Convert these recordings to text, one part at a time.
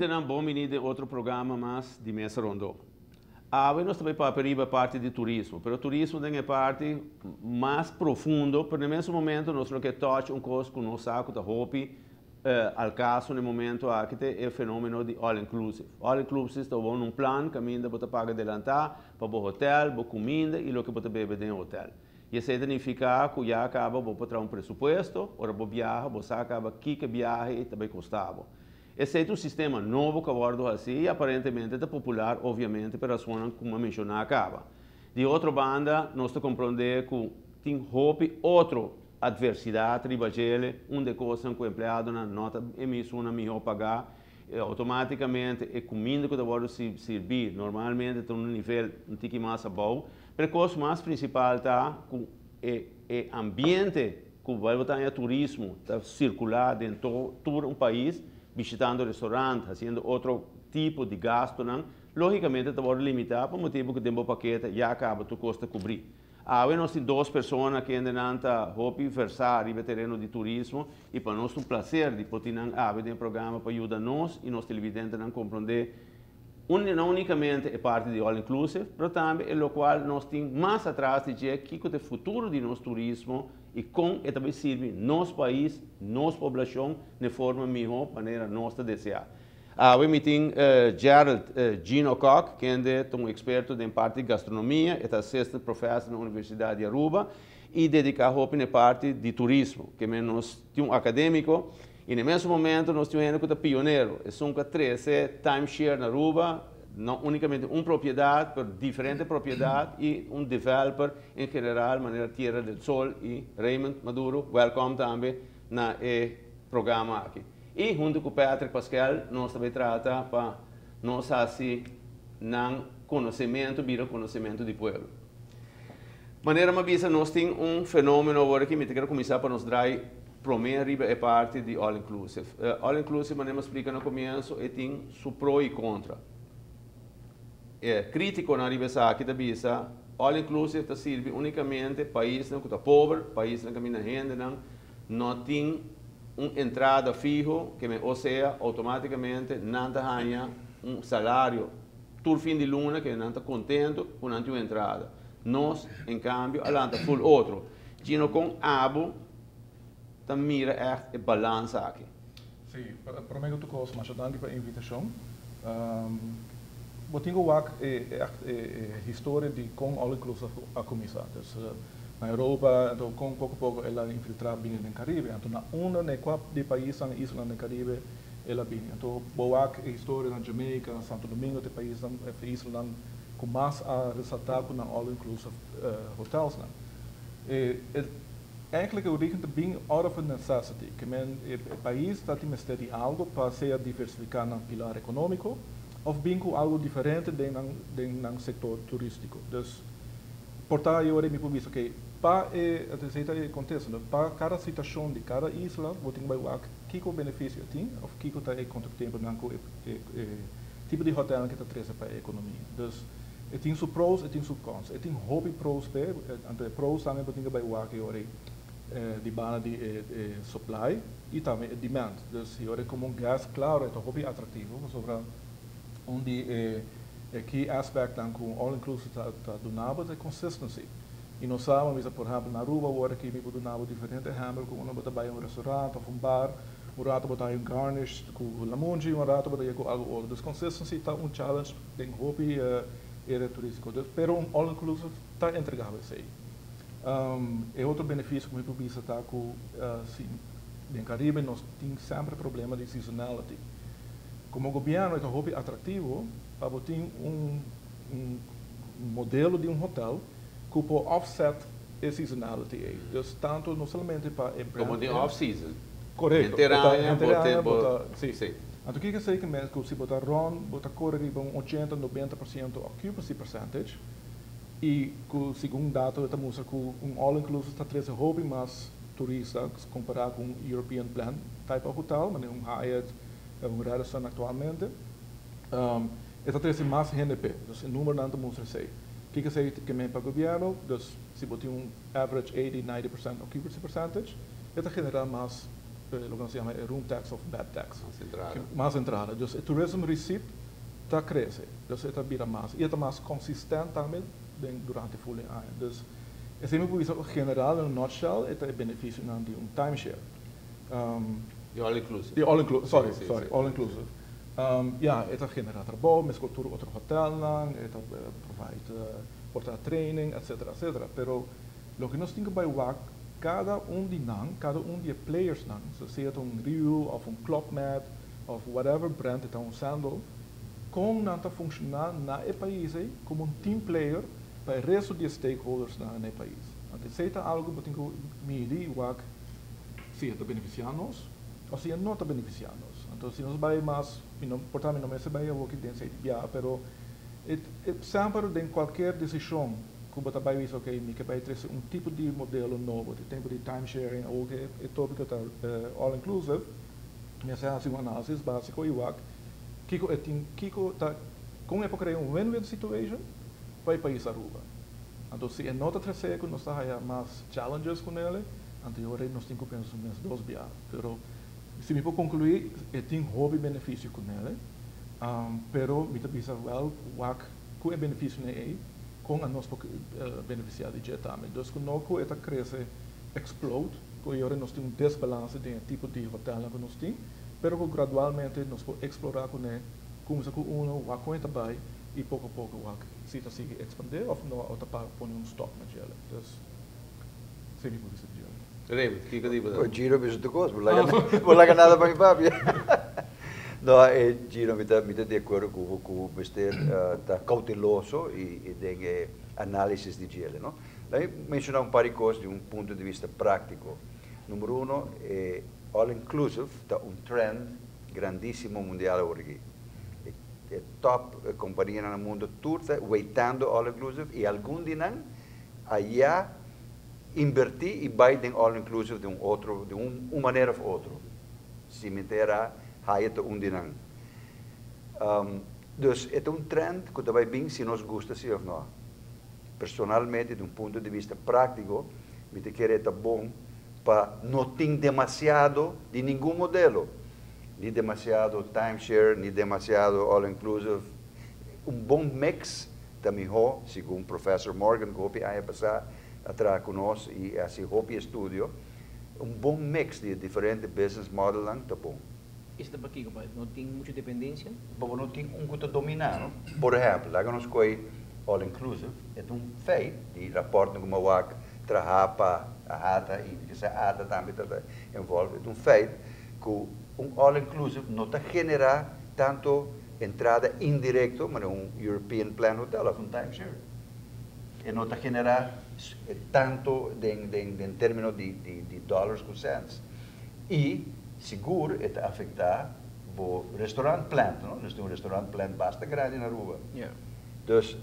Televidentenan, bon bini den otro programa mas di Mesa Rondo. Awe nos ta bay papia riba e parti di turismo, pero turismo den e parti mas profundo, pero na e mesun momento nos lo ke touch un cos cu nos sa cu ta hopi al caso na e momento aki ta e fenomeno di all inclusive. All inclusive ta won un plan caminda bo ta paga delanta pa bo hotel, bo cuminda y loke bo ta bebe den e hotel. Y esey ta nifica cu ya caba bo por traha un presupuesto, ora bo biaha bo sa caba kiko e biahe ta bay costa bo. Esey ta un sistema nobo cu a wordo haci y aparentemente ta popular obviamente pa e rasonnan cu mi a menciona caba. Di otro banda nos ta compronde cu tin hopi otro adversidad riba djele, un di e cosnan cu empleadonan no ta e misunan miho paga, automaticamente e cuminda cu ta wordo sirbi normalmente ta un nivel un tiki mas abou. Pero e cos mas principal ta cu e ambiente cu bai bo ta haña turismo ta circula den tur un pais, bishitando restaurant, haciendo otro tipo di gastonan, logicamente ta wordo limita pa motibo cu den bo pakete ya caba tur cos ta cubri. Awe nos tin dos persona kende nan ta hopi versa riba e tereno di turismo y pa nos ta un placer di por tin nan awe den e programa pa yuda nos y nos televidentenan comprende no unicamente e parti di all inclusive pero tambe e locual nos tin mas atras di dje kico ta e futuro di nos turismo y con e ta bay sirbi nos pais, nos poblacion na e forma miho manera nos ta desea. Awe mi tin Gerald Gino Kock, kende ta un experto den parti di gastronomia, e ta assistant professor na Universidad di Aruba y dedica hopi na e parti di turismo. Ke men nos tin un academico y na e mesun momento nos tin un hende cu ta pionero, esun cu a trece timeshare na Aruba, no unicamente un propiedad, pero diferente propiedad y un developer en general manera Tierra del Sol y Raymond Maduro, welcome tambe na e programa aki. Y hunto cu Patrick Paskel nos ta bay trata pa nos haci nan conocemento bira conocemento di pueblo. Manera mi a bisa nos tin un fenomeno awor aki, mi ta kere cuminsa pa nos draai prome riba e parti di all inclusive. All inclusive manera mi a splica na comienzo e tin su pro y contra. E criticonan riba esaki ta bisa all inclusive ta sirbi unicamente paisnan cu ta pober, paisnan caminda hendenan no tin un entrada fiho, ke men osea automaticamente nan ta haña un salario tur fin di luna ke nan ta contento ku nan tin un entrada. Nos, en cambio, a lanta full otro. Gino, con abo ta mira echt e balansa aki? Sí, prome ku tur kos, masha danki pa e invitashon. Bo tin ku wak e echt e historia di kon all inclusive a kuminsá. Dus na Europa, anto kon poko poko el a infiltrá bini den Karibe. Anto na unda na e kua di paisnan, islanan den Karibe el a bini. Anto bo wak e historia na Jamaica, na Santo Domingo ta e paisnan, e islanan ku mas a resaltá ku nan all inclusive hotelsnan. E Eigenlijk e origen ta bin out of a necessity, ke men e pais ta tin mester di algo pa sea diversifica nan pilar economico of bin cu algo diferente den nan den nan sector turistico. Dus por ta e ora mi por bisa ok pa e esey ta e contexto no pa cada situacion di cada isla bo tin bai wak kico beneficio e tin of kico ta e contratemponan cu e e tipo di hotelnan ke ta trece pa e economia. Dus E tin su pros, e tin su cons. E tin hopi pros p'e, anto e pros tambe bo tin ke bai wak e ora ei di banda di e supply i tambe e demand. Dus e ora ei komo un guest, klaro e ta hopi atraktivo pasobra un di e key aspectnan ku un all inclusive ta duna bo ta e consistency. I nos sa, bo bisa por ehèmpel na Aruba awor aki mi por duna bo diferente ehèmpel ku unda bo ta bai un restaurant òf un bar, un rato bo ta haña un garnish ku lamunchi, un rato bo ta yega ku algu otro. Dus consistency ta un challenge den hopi area turistico. Dus, pero un all inclusive ta entregabo esey. E otro beneficio cu mi por bisa ta cu si den Caribe nos tin semper problema di seasonality. Como gobierno e ta hopi atractivo pa bo tin un modelo di un hotel cu por offset e seasonality ey. Dus tanto no solamente pa e brand. Como den off season. Correcto. Henter aña bo ta, si. Si. Anto kiko esey ke men ku si bo ta rond bo ta kore riba un ochenta, 90% occupancy percentage i ku segun dato ta mustra ku un all inclusive ta trese hopi mas turista kompara ku un European plan type of hotel manera un Hyatt, un Radisson aktualmente. E ta trese mas hende p'e. Dus e numbernan ta mustra esey. Kiko esey ke men pa gobierno? Dus si bo tin un average 80, 90% occupancy percentage e ta genera mas. Loke nos yama room tax of bed tax. Mas entrada. Mas entrada. Dus e tourism receipt ta crece. Dus e ta bira mas. Y e ta mas consistente tambe durante full aña. Dus esey mi por general, in a nutshell, e ta e beneficio di un timeshare. Di all inclusive. Di all inclusive, sorry, sorry, all inclusive. Ja, e ta genera trabou, mescos tur otro hotelnan, e ta provide porta training, etc., etc. Pero loke nos tin cu bay wak, cada un di nan, cada un di e players nan, so sea un Riu of un Club Med of whatever brand, ta un Sandal, con nan ta funciona na e pais como un team player pa e resto di stakeholders na e pais. Anto, esey ta algo cu tin cu midi wak si ta beneficiando nos of si no ta beneficiando nos. Anto, si nos bay mas, no, por tanto, no mester bay awor cu den bia, pero e semper den cualkier decision cu bo ta bay bisa, ok, mi kier bay trece un tipo di modelo nobo, di tipo di timesharing, of cu e topico ta all inclusive, mi ta haci un analisis basico y wak, kico e tin, kico ta, con e por crea un win-win situation pa e pais Aruba. Anto, si e no ta trece cu nos ta haya mas challenges cu ne, anto nos tin cu pensa mes dos bia. Pero, si mi por conclui, e tin hopi beneficio cu ne, pero mi ta bisa, well, wak, cu e beneficio ne e, con nos por beneficia di dje tambe. Dus cu no cu e ta crece explode, cu awor nos tin un desbalance di tipo di hotel cu nos tin, pero cu gradualmente nos por explora cu ne, cuminsa cu uno, wak con ta bay, y poco poco wak si ta sigui expande of no, of ta pa pone un stop na dje. Dus, si mi por bisa dje. Raymond, kico di bo? Giro bisa tur cos, bo laga nada pa mi papia. No, Giro, mi ta di acuerdo cu mester ta cauteloso y den analisis di dje, no? Laga mi menciona un par di cos di un punto di vista practico. Number 1, all inclusive ta un trend grandisimo mundial aki. E top compania na mundo tur ta weitando all inclusive y algun di nan a inverti y bay den all inclusive di un manera of otro. Cementera, Hyatt un di nan. Dus e ta un trend cu ta bin si nos gusta si of no. Personalmente, di un punto di vista practico, mi ta kere ta bon pa no tin demasiado di ningun modelo. Ni demasiado timeshare, ni demasiado all-inclusive. Un bon mix ta miho, segun Professor Morgan, cu aña pasa a traha cu nos y asina hopi estudio, un bon mix di diferente business model ta bon. Esey ta pakico, pa no tin mucho dependencia? Pa no tin un cu ta domina, no? Por ehempel, laga nos coy all inclusive, e ta un feit, di rapport cu mi a traha pa ATA y cu ATA tambe ta involved, e ta un feit cu un all inclusive no ta genera tanto entrada indirecto, mas un European Plan Hotel of un timeshare. E no ta genera tanto den termino di dollars cu cents. Y, sigur, e ta afecta e restaurant plant, no? Nos tin un restaurant plant basta grandi na Aruba. Dus,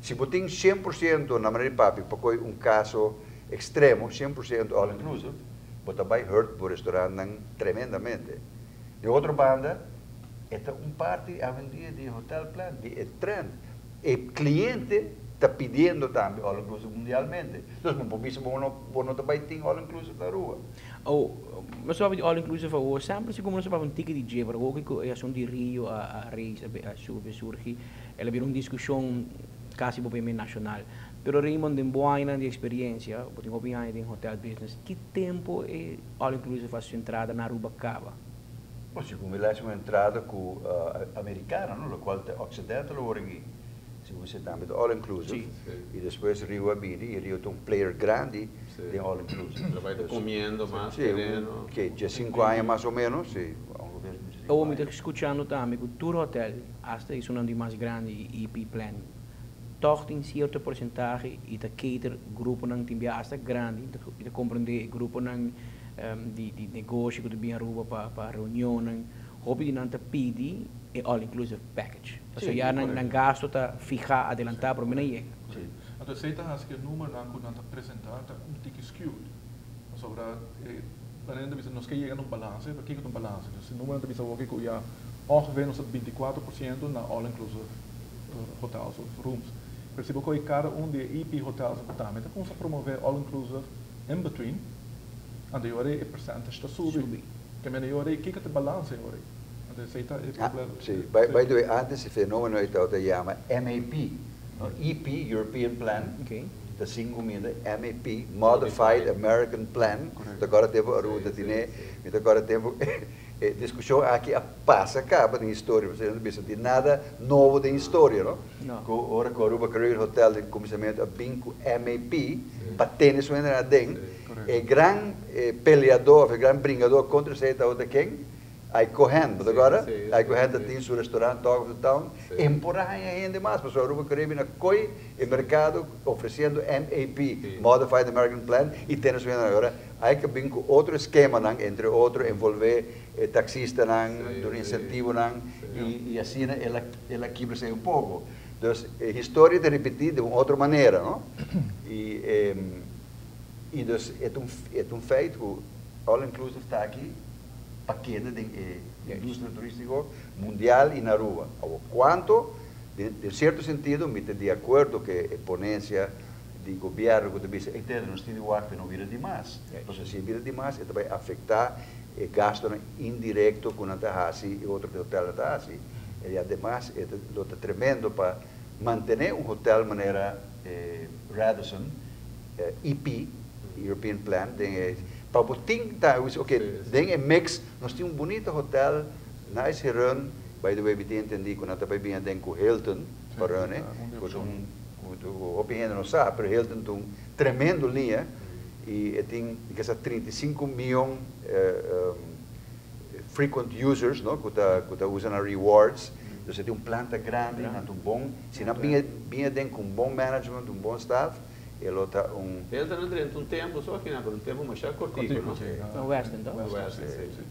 si bo tin 100% na manera di papia, pa un caso extremo, 100% all inclusive, bo ta bay hurt e restaurant tremendamente. Di otro banda, e ta un parti awendia di hotel plan, di trend. E cliente ta pidiendo tambe all inclusive mundialmente. Dus, no por bisa bo no bay tin all inclusive na Aruba. Oh, mas sabi all inclusive o semper si como nos un ticket di dje, pero cu e asunto di Rio a raise a subi surgi, el a bira un discusion casi bo nacional. Pero Raymond, den bo aña di experiencia, bo tin hopi aña den hotel business, ki tempo e all inclusive a entrada na Aruba caba? Bom, segun mi un entrada cu americano, no? Lo cual ta occidental aki. Si bo tambe all inclusive. Y despues Rio a bini, y Rio ta un player grandi di all inclusive. Bay comiendo mas tereno. Cu ya 5 aña mas o menos, si. Yo mi ta scuchando tambe cu tur hotel, hasta esey un di mas grandi, EP Plan, toch tin cierto porcentahe y ta cater grupo nan tin hasta grandi, y ta comprende grupo nan di negoshi cu ta bin Aruba pa reunion nan, hopi di nan ta pidi e all inclusive package. So ya nan gasto ta fiha adelanta pa nan yega. Si. Anto, esey ta cu e number nan cu nan ta presenta ta un tiki skewed. Sobre ainda bisa nos kier yega na un balance, pakico un balance? Anto, e number ta bisa cu ya ongeveer nos 24% na all inclusive hotels of rooms. Pero si bo cada un di EP hotels tambe ta cuminsa promove all inclusive in between, anto e percentage ta subi. Subi. Ke men ora kiko ta balance ora? Anto esei ta e problema. Si, by the way, antes e fenomeno ei tabata yama MAP, no? EP, European Plan, ta sin kuminda, MAP, Modified American Plan. Awor tempu Aruba tin, mi awor tempu e diskushon aki a pasa kaba den historia, bo no bisa di nada nobo den historia, no? No. Ku ora ku Aruba Caribbean Hotel den kuminsamentu a bin ku MAP, pa tene su hende aden, e gran peleadó, e gran bringadó kontra esei tabata ken? Ike Cohen, but awor, Ike Cohen tin su restaurant Talk of the Town, emporá hende mas, pasobra Aruba Caribbean a koi e merkado ofresiendo MAP, Modified American Plan, i tene su hende awor, ey a bin ku otro eskemanan, entre otro, envolvé taksistanan, duna insentivonan, i asina el a kibra un poko. Dus historia ta ripití di un otro manera, no? I dus e un feit ku all inclusive ta aki pa keda den industria turístiko mundial i na Aruba. Kuantu, den sierto sentido, mi ta di akuerdo ku e ponensia di gobièrnu ku ta bisa, ei nos tin di wak no bira demas. Pasobra si bira demas, e ta bai afektá e gasto indirekto ku nan ta hasi i otro hotel ta hasi. I ademas, e ta tremendo pa mantené un hotel manera Radisson, EP, European Plan, den pa tin ta, ok, den e mix, nos tin un bunita hotel, nice run, by the way, mi ta entendé ku nan ta bai bin den ku Hilton, pa run, ku un hopi hende no sa, pero Hilton tin un tremendo liña i tin ku 35 mion frequent users, no, ku ta usa rewards. Dus tin un planta grandi, un bon, si nan bin den ku un bon management, un bon staff, e ta un El ta durante un tempu, so aki, un tempu mas kòrtiku, no? No Westin, no? Westin, si.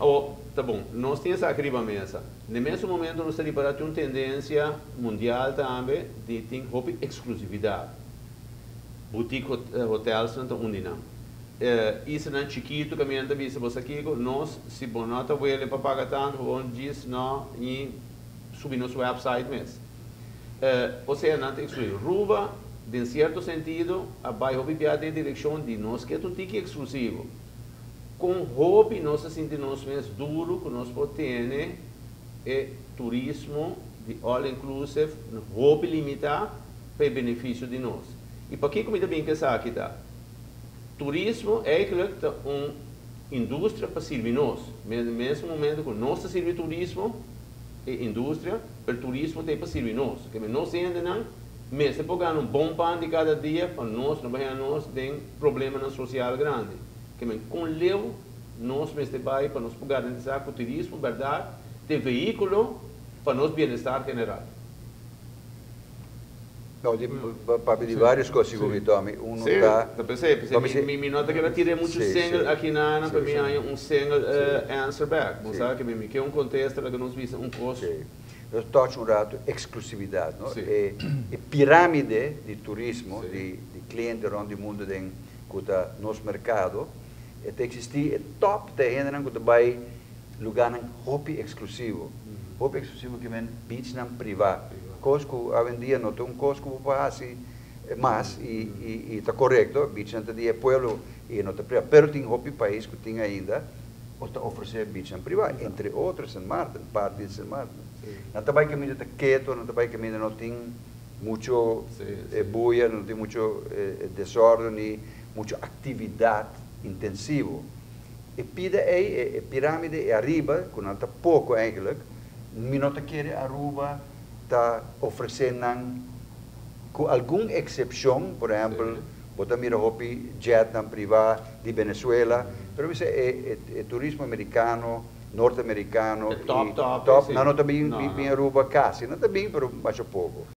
Oh, ta bon. Nos tin esaki riba mesa. Na mesun momento, nos ta ripará un tendensia mundial tambe di tin hopi eksklusividat. Boutique hotels nan ta unda nan. Islanan chikitu ku ami a bisa boso aki, nos si bo no ta willing pa paga tantu, bon djis no i subi nos website mes. O sea, nan ta ekskluí. Aruba, den sierto sentido, a bai hopi bia den direkshon di nos ke un tiki eksklusivo. Kon hopi nos ta sinti nos mes duru ku nos por tene e turismo di all inclusive hopi limitá pa benefisio di nos. I pakiko mi tambe ke sabi ta? Turismo eigenlijk ta un industria pa sirbi nos. Na mesun momento ku nos ta sirbi turismo, e industria, pero turismo ta pa sirbi nos. Ke nos hendenan, mester por gana un bon pan di kada dia pa nos no bai nos den problemanan sosial grandi. Ke men kon leu nos mester bai pa nos por garantisá ku turismo, berdat, ta vehíkulo pa nos bienestar general. No, pa di vários kos ku mi tome. Un ta P'esei, mi no ta ke tira muchu single aki na, pa mi un single answer back. Bo sabi ku mi ke un kontesta ku nos bisa un kos. Si. Nos touch un ratu eksklusividat, no? E pirámide di turismo, di kliente rònt di mundu den ku ta nos merkado, e ta eksistí e top di hendenan ku ta bai lugánan hopi eksklusivo. Hopi eksklusivo ke men beachnan privá. Kos ku awendia no ta un kos ku bo hasi mas i ta korekto, beachnan ta di e pueblo i no ta privá. Pero tin hopi pais ku tin ainda o ta ofresé beachnan privá, entre otro St. Martin, parti di St. Martin. Nan ta bai kaminda ta ketu, nan ta bai kaminda no tin muchu buya, no tin muchu desorden ni muchu aktividat intensivo. E pida ei, e pirámide e ariba, ku nan ta poko eigenlijk, mi no ta kere Aruba ta ofresé nan ku algun eksepshon, por ehèmpel, bo ta mira hopi jetnan privá di Venezuela, pero bisa e turismo amerikano, norteamerikano, E top, top, top, si. no, no ta bin, No, bin, no. bin Aruba kasi, no ta bin, pero masha poko.